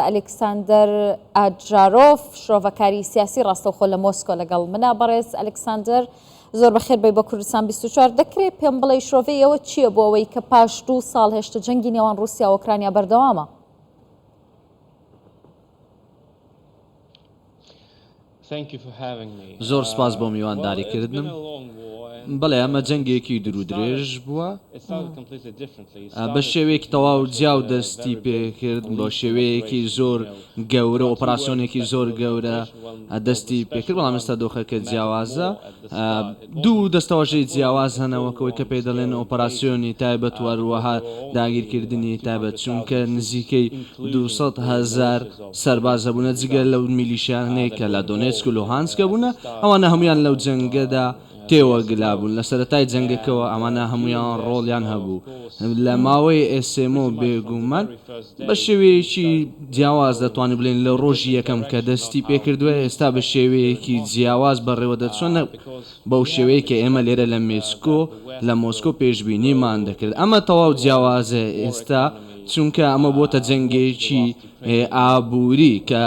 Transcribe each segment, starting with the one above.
ئەلێکساندەر ئاجارۆف شرۆڤەکاری سیاسی ڕاستەوخۆ لە مۆسکۆ لەگەڵ منە. بەڕێز ئەلێکساندەر زۆر بەخێر بێی بۆ کوردستان 24. دەکرێ پێم بڵێی شرۆڤەی ئەوە چییە بۆ ئەوەی کە پاش دوو ساڵ هێشتا جەنگی نێوان ڕووسیا و ئۆکرانیا بەردەوامە؟ زۆر سوپاس بۆ میوانداریکردنم. بەڵێ ئەمە جەنگێکی دوورودرێژ بووە. بە شێوەیەکی تەواو جیا و دەستی پێکرد بە شێوەیەکی زۆر گەورە ئۆپەراسیۆنێکی زۆر گەورە دەستی پێکرد بەڵام ئێستا دۆخەکە جیاوازە. دوو دەستەواژەی جیاواز هەنە وەک ئەوەی کە پێی دەڵێن ئۆپەراسیۆنی تایبەت و هەروەها داگیرکردنی تایبەت، چونکە نزیکەی 200,000 سەرباز هەبوونە جگە لەو میلیشیانەی کە لە دۆنێتسک و لوهانسک هەبوونە، ئەوانە هەموویان لەو جەنگەدا تێوەگلابوون، لە سەرەتای جەنگەکەوە ئەمانە هەموویان ڕۆڵیان هەبوو لە ماوەی SMO بێگومان بە شێوەیەکی جیاواز دەتوانین بڵێین لە ڕۆژی یەکەم کە دەستی پێکردووە ئێستا بە شێوەیەکی جیاواز بەڕێوە دەچووە نەک بەو شێوەیە کە ئێمە لێرە لە مێسکۆ لە مۆسکۆ پێشبینیمان دەکرد ئەمە تەواو جیاوازە ئێستا چونکە ئەمە بۆتە جەنگێکی ئابووری کە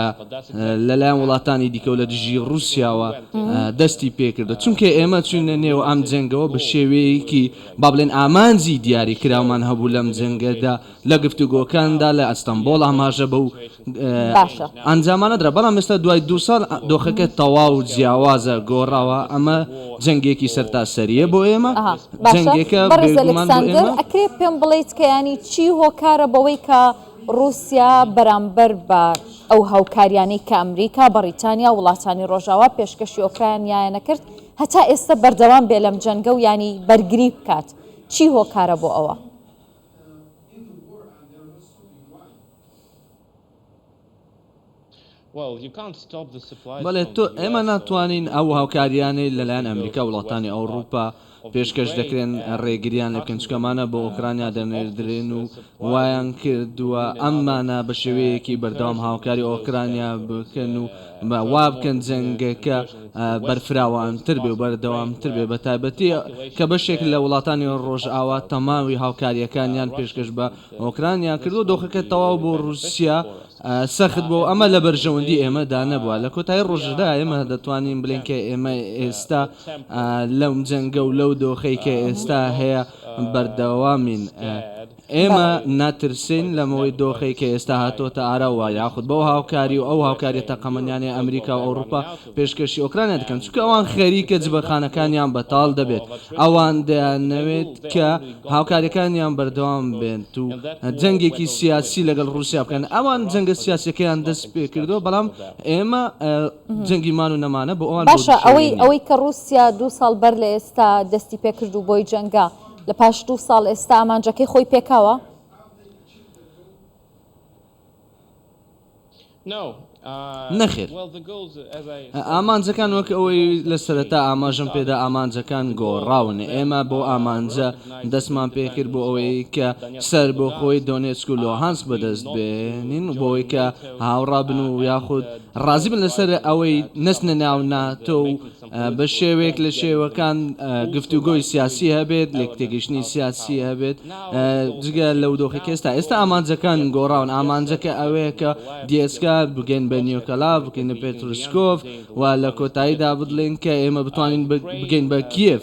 لەلایەن وڵاتانی دیکەوە لە دژی ڕووسیاوە دەستی پێکردووە چونکە ئێمە چوینە نێو ئەم جەنگەوە بە شێوەیەکی با بڵێن ئامانجی دیاری کراومان هەبوو لەم جەنگەدا لە گفتوگۆکاندا لە ئەستەنبۆڵ ئاماژە بەو باشە. ئەنجامانە درا، بەڵام ئێستا دوای دوو ساڵ دۆخەکە تەواو جیاوازە، گۆڕاوە، ئەمە جەنگێکی سەرتاسەرییە بۆ ئێمە، ئەها باشە جەنگێکە بەڕێز بێگومان بۆ ئەلێکساندەر ئێمە. ئەکرێ پێم بڵێیت کە یانی چی هۆکارە بەوەی کە ڕووسیا بەرامبەر بە ئەو هاوکاریانەی کە ئەمریکا، بەڕیتانیا، وڵاتانی ڕۆژاوا پێشکەشی ئۆکرانیایان ئەکرد هەتا ئێستا بەردەوام بێ لەم جەنگە و یانی بەرگری بکات چی هۆکارە بۆ ئەوە؟ بەڵێ تۆ ئێمە ناتوانین ئەو هاوکارییانەی لەلایەن ئەمریکا و وڵاتانی ئەوڕوپا پێشکەش دەکرێن ڕێگریان لێ بکەین چونکە ئەمانە بۆ ئۆکرانیا دەنێردرێن و وایان کردووە ئەمانە بە شێوەیەکی بەردەوام هاوکاری ئۆکرانیا بکەن و وا بکەن جەنگەکە بەرفراوانتر بێ و بەردەوامتر بێ بە تایبەتی کە بەشێک لە وڵاتانی ڕۆژئاوا تەماوی هاوکارییەکانیان پێشکەش بە ئۆکرانیا کردووە، دۆخەکە تەواو بۆ ڕووسیا سەخت بووە و ئەمە لە بەرژەوەندی ئێمەدا نەبووە. لە کۆتایی ڕۆژدا ئێمە دەتوانین بڵێین کە ئێمە ئێستا لەم جەنگە و لەو دۆخەی کە ئێستا هەیە بەردەوامین. ئێمە ناترسین لەمەوەی دۆخەی کە ئێستا هاتۆتە ئاراوە یاخود بەو هاوکاری و ئەو هاوکاریە تەقەمەنیانەی ئەمریکا و ئەوروپا پێشکەشی ئۆکرانیا دەکەن چونکە ئەوان خەریکە جبەخانەکانیان بەتاڵ دەبێت ئەوان دەیانەوێت کە هاوکاریەکانیان بەردەوام بێت و جەنگێکی سیاسی لەگەڵ ڕووسیا بکەن ئەوان جەنگە سیاسەکەیان دەست پێ کردووە بەڵام ئێمە جەنگی مان و نەمانە بۆ ئەوان باشە ئەوەی ئەوەی کە ڕووسیا دوو ساڵ بەر لە ئێستا دەستی پێکرد و بۆی جەنگا لە پاش دوو ساڵ ئێستا ئامانجەکەی خۆی پێکاوە؟ نەخێر. ئامانجەکان وەک ئەوەی لە سەرەتا ئاماژەم پێدا ئامانجەکان گۆڕاون. ئێمە بەو ئامانجە دەستمان پێکرد بۆ ئەوەی کە سەربەخۆی دۆنێتسک و لوهانسک بەدەست بێنین بۆ ئەوەی کە هاوڕا بن و یاخود ڕازی بن لەسەر ئەوەی نەچنە ناو ناتۆ و بە شێوەیەک لە شێوەکان گفتوگۆی سیاسی هەبێت، لێکتێگەیشتنی سیاسی هەبێت، جگە لەو دۆخی کە ئێستا ئێستا ئامانجەکان گۆڕاون، ئامانجەکە ئەوەیە کە دیێسکا بگەین بە نیۆکەلا، بگەینە پێترسکۆڤ و لە کۆتاییدا بڵێین کە ئێمە بتوانین بگەین بە کیێڤ.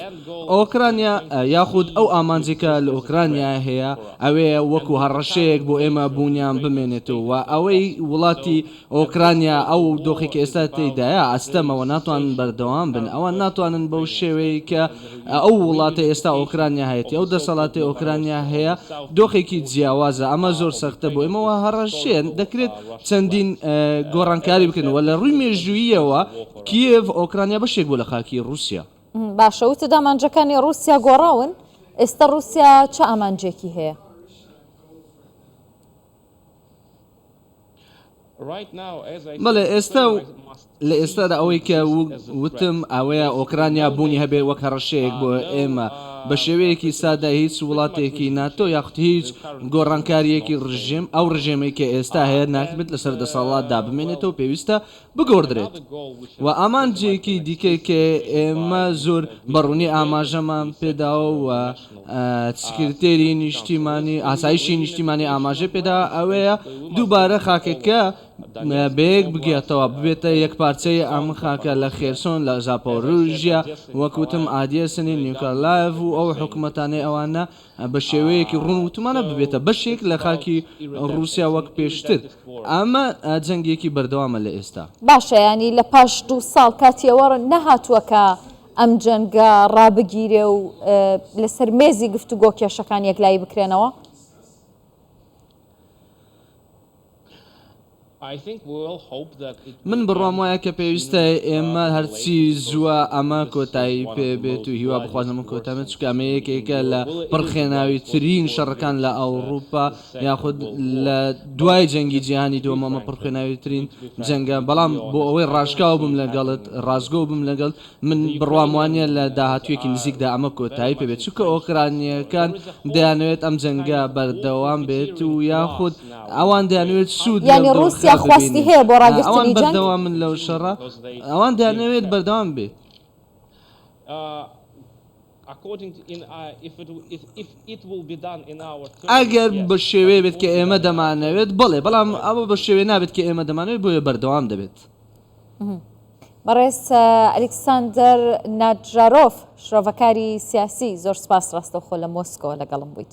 ئۆکرانیا یاخود ئەو ئامانجێک کە لە ئۆکرانیا هەیە ئەوەیە وەکو هەڕەشەیەک بۆ ئێمە بوونیان بمێنێتەوە و ئەوەی وڵاتی ئۆکرانیا ئەو دۆخێک کە ئێستا تێیدایە ئەستەمە و ناتوانن بەردەوام بن، ئەوان ناتوانن بەو شێوەیەی کە ئەو وڵاتەی ئێستا ئۆکرانیا هەیەتی، ئەو دەسەڵاتەی ئۆکرانیا هەیە دۆخێکی جیاوازە، ئەمە زۆر سەختە بۆ ئێمە و هەڕەشەیە، دەکرێت چەندین گۆڕانکاری بکەن و لە ڕووی مێژووییەوە کیێڤ ئۆکرانیا بەشێک بوو لە خاکی ڕووسیا. باشە وتت ئامانجەکانی ڕووسیا گۆڕاون، ئێستا ڕووسیا چ ئامانجێکی هەیە؟ بەڵێ ئێستا و لە ئێستادا ئەوەی کە وتم ئەوەیە ئۆکرانیا بوونی هەبێت وەک هەڕەشەیەک بۆ ئێمە. بە شێوەیەکی سادە هیچ وڵاتێکی ناتۆ یاخود هیچ گۆڕانکارییەکی ڕژێم ئەو ڕژێمەی کە ئێستا هەیە ناکرێت لەسەر دەسەڵاتدا بمێنێتەوە پێویستە بگۆڕدرێت و ئامانجێکی دیکەی کە ئێمە زۆر بە ڕوونی ئاماژەمان پێداوە و سکرتێری نیشتیمانی ئاسایشی نیشتیمانی ئاماژەی پێدا ئەوەیە دووبارە خاکەکە بەیەک بگێتەوە ببێتە یەک پارچەی ئەم خاکە لە خێرسۆن لە زاپۆروژیا وەک وتم ئادیەسنی نیوکالایڤ و ئەو حکومەتانەی ئەوانە بە شێوەیەکی ڕوون وتومانە ببێتە بەشێک لە خاکی ڕووسیا وەک پێشتر. ئەمە جەنگێکی بەردەوامە لە ئێستا. باشە یانی لە پاش دوو ساڵ کاتی ئەوە نەهاتووە کە ئەم جەنگە ڕابگیرێ و لەسەر مێزی گفتوگۆ کێشەکان یەکلایی بکرێنەوە؟ من بڕوام وایە کە پێویستە ئێمە هەرچی زووە ئەمە کۆتایی پێ بێت و هیوا بخوازم ئەمە کۆتایی بێت چونکە ئەمە یەکێکە لە پڕخوێناویترین شەڕەکان لە ئەوڕوپا یاخود لە دوای جەنگی جیهانی دووەم ئەمە پڕخوێناویترین جەنگە بەڵام بۆ ئەوەی ڕاشکاو بم لەگەڵت ڕاستگۆ بم لەگەڵت من بڕوام وانیە لە داهاتوویەکی نزیکدا ئەمە کۆتایی پێ بێت، چونکە ئۆکرانییەکان دەیانەوێت ئەم جەنگە بەردەوام بێت و یاخود ئەوان دەیانەوێت سوود لەم یانی دۆخە ڕووسیا خواستی ببینن، هەیە بۆ ئەوان ڕاگرتنی جەنگ؟ بەردەوامن لەو شەڕە، ئەوان دەیانەوێت بەردەوام بێت. ئەگەر بە شێوەیە بێت کە ئێمە دەمانەوێت، بەڵێ، بەڵام ئەوە بە شێوەیە نابێت کە ئێمە دەمانەوێت، بۆیە بەردەوام دەبێت. بەڕێز ئەلیکساندەر نادژارۆف، شرۆڤەکاری سیاسی، زۆر سپاس ڕاستەوخۆ لە مۆسکۆوە لەگەڵم بوویت.